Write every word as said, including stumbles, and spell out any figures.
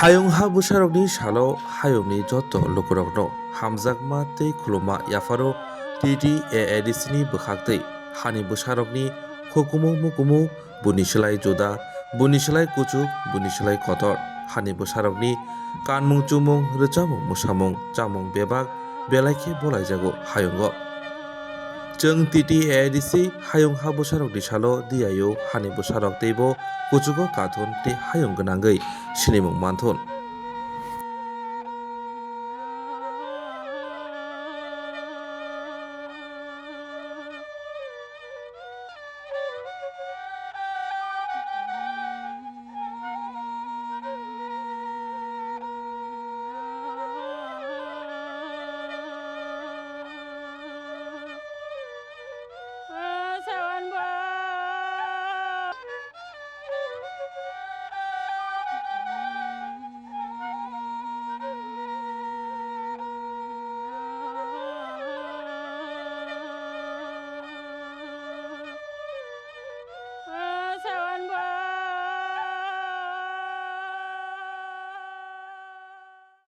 Hayung ha bwsarokni salo hayungni joto lukurokno hamjakma tei khulumma yapharo T T A A D C ni bwkhaktwi hani bwsarokni hukumu mukumu buni slai juda, buni slai kuchuk, buni slai kotor. Hani bwsarokni kanmung chumung, rwchapmung mwsamung, chamung bebak belai khe bolaijago hayungo. Chwng T T A A D C hayung ha bwsarokni salo diyaio hani bwsarok teibo kuchugo kathun tei hayung gwnangwi sinimung manthun.